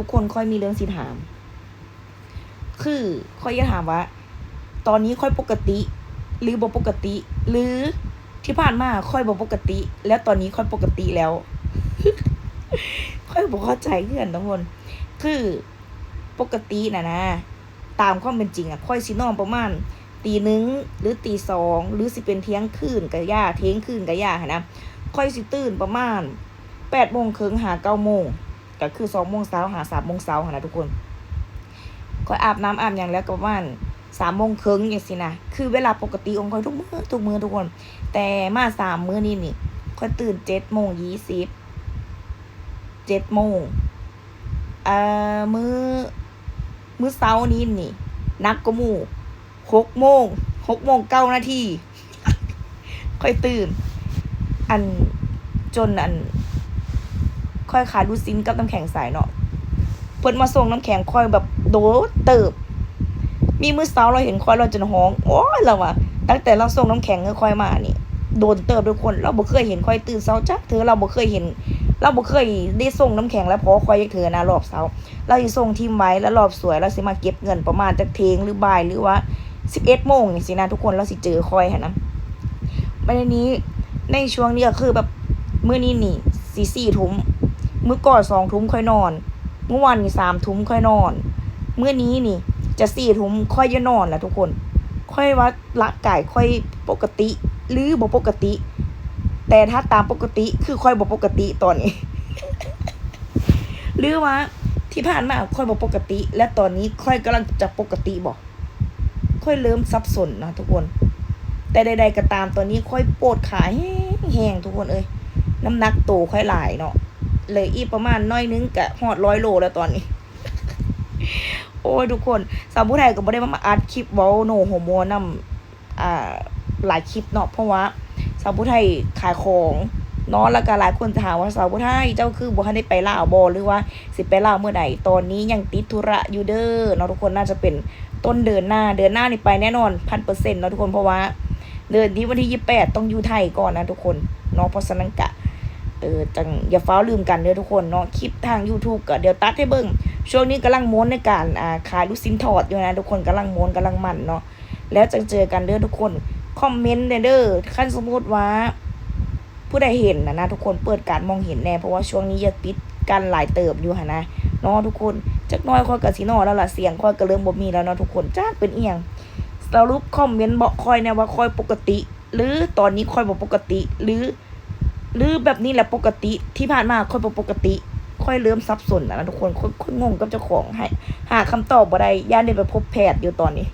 ທຸກຄົນ ຂ້ອຍມີເລື່ອງຊິຖາມ ຄືຂ້ອຍຢາກຖາມວ່າ ຕອນນີ້ຂ້ອຍປົກກະຕິ ຫຼື ບໍ່ປົກກະຕິ ຫຼື ທີ່ຜ່ານມາຂ້ອຍບໍ່ປົກກະຕິ ແລ້ວຕອນນີ້ຂ້ອຍປົກກະຕິແລ້ວ? ຂ້ອຍບໍ່ເຂົ້າໃຈຄືກັນທຸກຄົນ. ຄືປົກກະຕິນະນະ ຕາມຄວາມເປັນຈິງອະ ຂ້ອຍຊິນອນປະມານຕີໜຶ່ງ ຫຼື ຕີສອງ ຫຼື ຊິເປັນທ່ຽງຄືນກະຢ່າ ທ່ຽງຄືນກະຢ່າຫັ້ນນະ ຂ້ອຍຊິຕື່ນປະມານແປດໂມງເຄິ່ງຫາເກົ້າໂມງ ກະຄືສອງໂມງເຊົ້າຫາສາມໂມງເຊົ້າຫັ້ນນະທຸກຄົນ. ຂ້ອຍອາບນ້ຳອາບຫຍັງແລ້ວກະປະມານສາມໂມງເຄິ່ງຈັ່ງຊີ້ນະ ຄືເວລາປົກກະຕິຂອງຂ້ອຍທຸກມື້ ທຸກມື້ທຸກຄົນ. ແຕ່ມາສາມມື້ນີ້ນີ້ ຂ້ອຍຕື່ນເຈັດໂມງຊາວ ເຈັດໂມງ ເອີ ມື້ ມື້ເຊົ້ານີ້ນີ້ ໜັກກວ່າໝູ່ ຫົກໂມງ ຫົກໂມງເກົ້ານາທີ ຂ້ອຍຕື່ນ ອັນ ຈົນ ອັນ ຂ້ອຍຂາຍລູກຊີ້ນກັບນ້ຳແຂງໃສເນາະ ເພິ່ນມາສົ່ງນ້ຳແຂງຂ້ອຍແບບໂດນເຕີບ. ມີມື້ເຊົ້າລາວເຫັນຂ້ອຍລາວຈົນຮ້ອງ ໂອ້ຍ ລາວວ່າ ຕັ້ງແຕ່ລາວສົ່ງນ້ຳແຂງໃຫ້ຂ້ອຍມານີ້ ໂດນເຕີບທຸກຄົນ. ລາວບໍ່ເຄີຍເຫັນຂ້ອຍຕື່ນເຊົ້າຈັກເທື່ອ ລາວບໍ່ເຄີຍເຫັນ ລາວບໍ່ເຄີຍໄດ້ສົ່ງນ້ຳແຂງແລ້ວພໍຂ້ອຍຈັກເທື່ອນະ ລອບເຊົ້າ. ລາວຊິສົ່ງຖິ້ມໄວ້ ແລ້ວລອບສວຍລາວຊິມາເກັບເງິນປະມານຈັກທ່ຽງ ຫຼື ບ່າຍ ຫຼືວ່າສິບເອັດໂມງຈັ່ງຊີ້ນະທຸກຄົນ ລາວຊິເຈີຂ້ອຍຫັ້ນນະ. ບັດນີ້ ໃນຊ່ວງນີ້ກະຄືແບບ ມື້ນີ້ນີ້ຊິສີ່ທຸ່ມ ມື້ກ່ອນສອງທຸ່ມຂ້ອຍນອນ ມື້ວານນີ້ສາມທຸ່ມຂ້ອຍນອນ ມື້ນີ້ນີ້ຈະສີ່ທຸ່ມຂ້ອຍຈະນອນລະທຸກຄົນ. ຂ້ອຍວ່າຮ່າງກາຍຂ້ອຍປົກກະຕິ ຫຼື ບໍ່ປົກກະຕິ ແຕ່ຖ້າຕາມປົກກະຕິຄືຂ້ອຍບໍ່ປົກກະຕິຕອນນີ້ ຫຼືວ່າທີ່ຜ່ານມາຂ້ອຍບໍ່ປົກກະຕິ ແລະ ຕອນນີ້ຂ້ອຍກຳລັງຈະປົກກະຕິບໍ? ຂ້ອຍເລີ່ມສັບສົນນະທຸກຄົນ. ແຕ່ໃດໆກະຕາມ ຕອນນີ້ຂ້ອຍປວດຂາແຮງໆ ທຸກຄົນເອີຍ ນ້ຳໜັກໂຕຂ້ອຍຫຼາຍເນາະ ເຫຼືອອີກປະມານໜ້ອຍໜຶ່ງກະຮອດຮ້ອຍໂລແລ້ວຕອນນີ້. ໂອ້ຍ ທຸກຄົນ ສາວຜູ້ໄທກະບໍ່ໄດ້ມາອັດຄລິບເວົ້າໂນໂຮໂມນຳ ອ່າ ຫຼາຍຄລິບເນາະ ເພາະວ່າສາວຜູ້ໄທຂາຍຂອງເນາະ ແລ້ວກະຫຼາຍຄົນຈະຖາມວ່າ ສາວຜູ້ໄທ ເຈົ້າຄືບໍ່ທັນໄດ້ໄປລາວບໍ ຫຼືວ່າຊິໄປລາວມື້ໃດ? ຕອນນີ້ຍັງຕິດທຸລະຢູ່ເດີເນາະທຸກຄົນ ໜ້າຈະເປັນຕົ້ນເດືອນໜ້າ ເດືອນໜ້ານີ້ໄປແນ່ນອນພັນເປີເຊັນເນາະທຸກຄົນ ເພາະວ່າເດືອນນີ້ວັນທີຊາວແປດຕ້ອງຢູ່ໄທກ່ອນນະທຸກຄົນເນາະ. ເພາະສະນັ້ນກະ ເອີ ຈັ່ງຢ່າຟ້າວລືມກັນເດີທຸກຄົນເນາະ. ຄລິບທາງຢູທູບກະດຽວຕັດໃຫ້ເບິ່ງ ຊ່ວງນີ້ກຳລັງມ່ວນໃນການ ອ່າ ຂາຍລູກຊີ້ນທອດຢູ່ນະທຸກຄົນ ກຳລັງມ່ວນກຳລັງມັນເນາະ. ແລ້ວຈັ່ງເຈີກັນເດີທຸກຄົນ ຄອມເມັນແດ່ເດີ ຄັນສົມມຸດວ່າຜູ້ໃດເຫັນນະນະທຸກຄົນ ເປີດການມອງເຫັນແດ່ ເພາະວ່າຊ່ວງນີ້ຢາກປິດກັ້ນຫຼາຍເຕີບຢູ່ຫັ້ນນະເນາະທຸກຄົນ. ຈັກໜ້ອຍຂ້ອຍກະຊິນອນແລ້ວລະ ສຽງຂ້ອຍກະເລີ່ມບໍ່ມີແລ້ວເນາະທຸກຄົນ ຈັກເປັນອີ່ຫຍັງ. ສະຫຼຸບຄອມເມັນບອກຂ້ອຍແດ່ວ່າຂ້ອຍປົກກະຕິ ຫຼື ຕອນນີ້ຂ້ອຍບໍ່ປົກກະຕິ ຫຼື ຫຼື ແບບນີ້ແຫຼະປົກກະຕິ ທີ່ຜ່ານມາຂ້ອຍບໍ່ປົກກະຕິ ຂ້ອຍເລີ່ມສັບສົນແລ້ວນະທຸກຄົນ ຂ້ອຍ ຂ້ອຍງົງກັບເຈົ້າຂອງ ໃຫ້ ຫາຄຳຕອບບໍ່ໄດ້ ຢ້ານໄດ້ໄປພົບແພດຢູ່ຕອນນີ້.